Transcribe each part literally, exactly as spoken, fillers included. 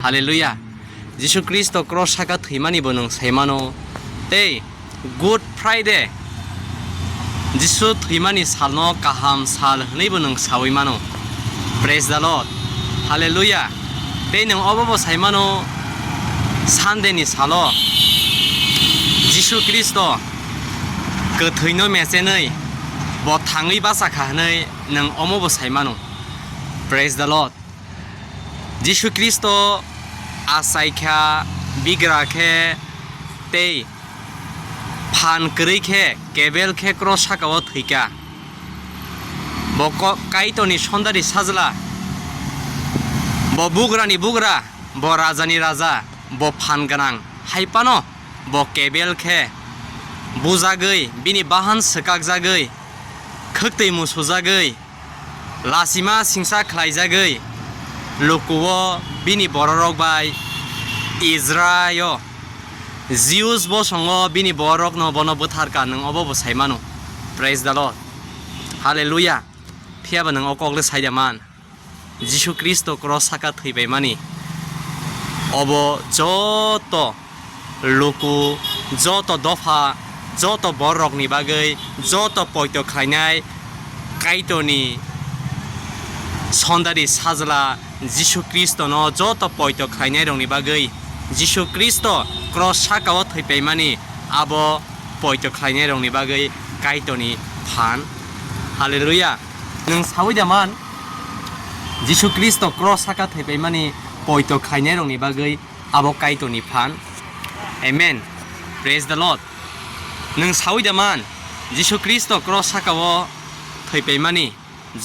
Hallelujah. Jisu Khristo cross saka thwimani bo nwng sai mano. Tei Good Friday, Jisu thwimani salno kaham sal hwnwi bo nwng saui mano. Praise the Lord. Hallelujah. Tei nwng obo bo sai mano, Sunday ni salo Jisu Khristo kwthwino mechenwi bo thangwi bacha kha hwnwi nwng omo bo sai mano. Praise the Lord. Jisu Khristo achai kha, bigra khe, tei phan kwrwi khe, kebel khe cross saka-o thwi kha. Bo ko-, Kaitorni sondari sajla, bo bugrani bugra, bo rajani raja, bo phan gwnang. Hai phano bo kebel khe bujagwi, bini bahan swkakjagwi, khwktwi musujagwi, lachima singsa khlaijagwi, lukuo bini bororok bai Israio, Jews bosongo bini bororokno bono bwtharka, nwng obo bo sai mano. Praise the Lord. Hallelujah. Phiya ba nwng o kok le sai da man. Jisu Khristo cross saka thwibaimani. Obo joto luku, joto dopha, joto bororokni bagwi, joto poito khlainai Kaitorni sondari sajla Jisu Khristono joto poito khlainairokni bagwi Jisu Khristo cross saka-o thwipaimani, abo poito khlainairokni bagwi Kaitorni phan. Hallelujah. Nwng saui da man, Jisu Khristo cross saka thwipaimani poito khlainairokni bagwi abo Kaitorni phan. Amen. Praise the Lord. Nwng saui da man, Jisu Khristo cross saka-o thwipaimani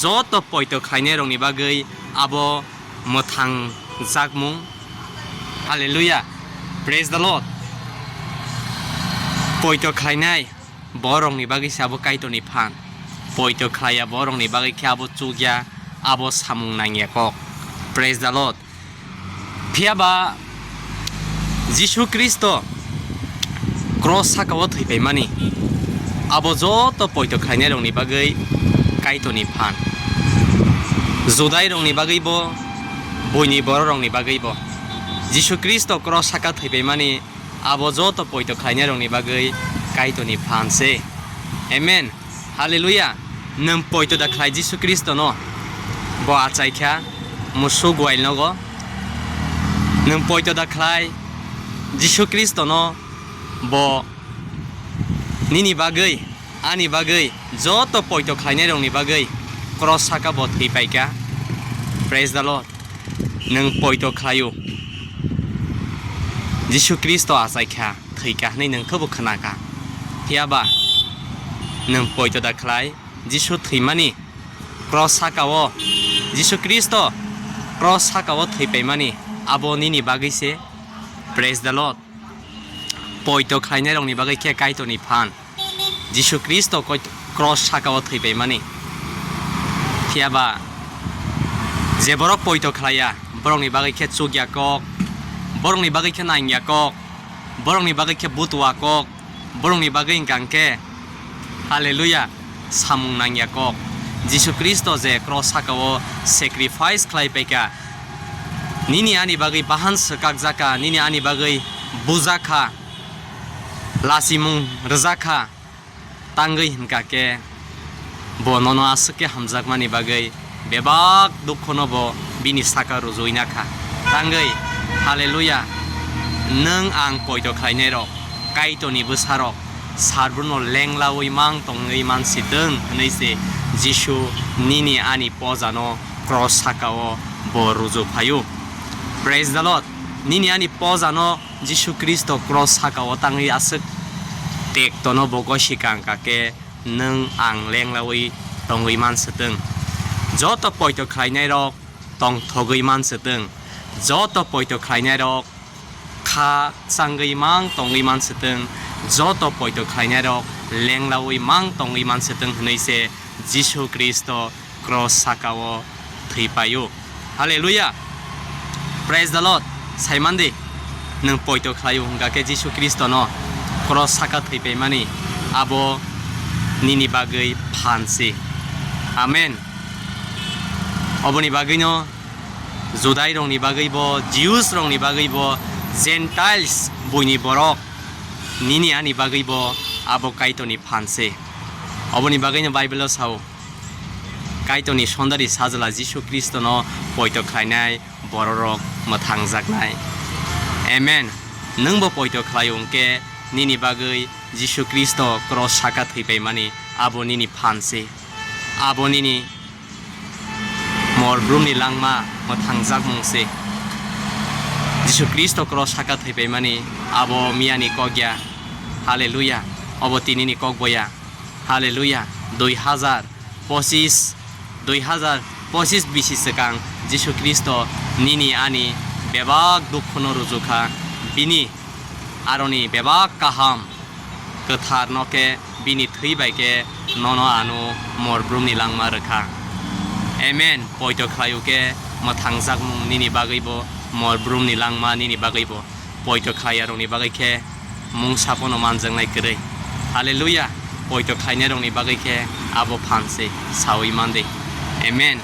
joto poito khlainairokni bagwi abo mwthang jakmung. Hallelujah. Praise the Lord. Poito khlainai borokni bagwi se abo Kaitorni phan. Poito khlaiya borokni bagwi khe abo chukya, abo samung nangya kok. Praise the Lord. Phiya ba Jisu Khristo cross saka-o thwipaimani, abo joto poito khlainairokni bagwi Kaitorni phan. Judairokni bagwibo, buini bororokni bagwibo. Jisu Khristo cross saka thwipaimani, abo joto poito khlainairokni bagwi Kaitorni phan se. Amen. Hallelujah. Nwng poito da khlai Jisu Khristono, bo achai kha musuk guail nogo. Nwng poito da khlai Jisu Khristono, bo nini bagwi, ani bagwi, joto poito khlainairokni bagwi cross saka bo thwi paikha. Praise the Lord. Nwng poito khlaio, Jisu Khristo achai kha, thwi kha hwnwi nwng khe bo khna kha. Phiya ba nwng poito da khlai Jisu thwimani, cross saka-o, Jisu Khristo cross saka-o thwi paimani, abo nini bagwi se. Praise the Lord. Poito khlainairokni bagwi khe Kaitorni phan. Jisu Khristo koi-, cross saka-o thwipaimani. Phiya ba je borok poito khlaiya, borokni bagwi khe chukya kok, borokni bagwi khe nangya kok, borokni bagwi khe butua kok, borokni bagwi wngkha hwnkhe, hallelujah, samung nangya kok. Jisu Khristo je cross saka-o sacrifice khlai paikha, nini ani bagwi bahan swkakjak kha, nini ani bagwi bujak kha, lachimung rwjak kha, tangwi hwnkha khe bo nono aswk khe hamjakmani bagwi bebak dukhono bo bini saka rujui nakha. Tangwi, hallelujah, nwng ang poito khlainairok, Kaitorni bwsarok, Sarbruno lenglaui mang tongwi mansitwng hwnwi se Jisu nini ani pojano cross saka-o bo ruju phaio. Praise the Lord. Nini ani pojano Jisu Khristo cross saka-o tangwi aswk tektono bo gosikang kha khe nwng ang lenglaui tongwi mansitwng. Joto poito khlainairok tongthogwi mansitwng. Joto poito khlainairok kha changwi mang tongwi mansitwng, joto poito khlainairok lenglaui mang tongwi mansitwng hwnwi se Jisu Khristo cross saka-o thwi paio. Hallelujah. Praise the Lord. Saimandi, nwng poito khlaio hwnkha khe Jisu Khristono cross saka thwi paimani, abo nini bagwi phan si. Amen. Oboni bagwino Judairokni bagwibo, Jews rokni bagwibo, Gentiles buini borok nini ani bagwibo abo Kaitorni phan se. Oboni bagwino Bible-o sao, Kaitorni sondari sajla Jisu Khristono poito khlainai bororok mwthangjaknai. Amen. Nwngbo poito khlai hwnkhe nini bagwi Jisu Khristo cross saka thwipaimani abo nini phan se. Abo nini mor brumni langma mwthangjakmung se. Jisu Khristo cross saka thwipaimani abo miyani kok ya. Haleluya. Obo tinini kok bo ya. Haleluya. Dui hazar pochis, dui hazar pochis bisi swkang Jisu Khristo nini ani bebak dukhuno rujukha. Bini aroni bebak kaham kwthar no khe bini thwi bai khe nono ano mor brumni langma rwkha. Amen. Poito khlai o khe mwthangjakmung nini bagwi bo, mor brumni langma nini bagwi bo. Poito khlai arokni bagwi khe mungsa pono manjaknai kwrwi. Haleluya. Poito khlainai rokni bagwi khe abo phan se sawi mandi. Amen.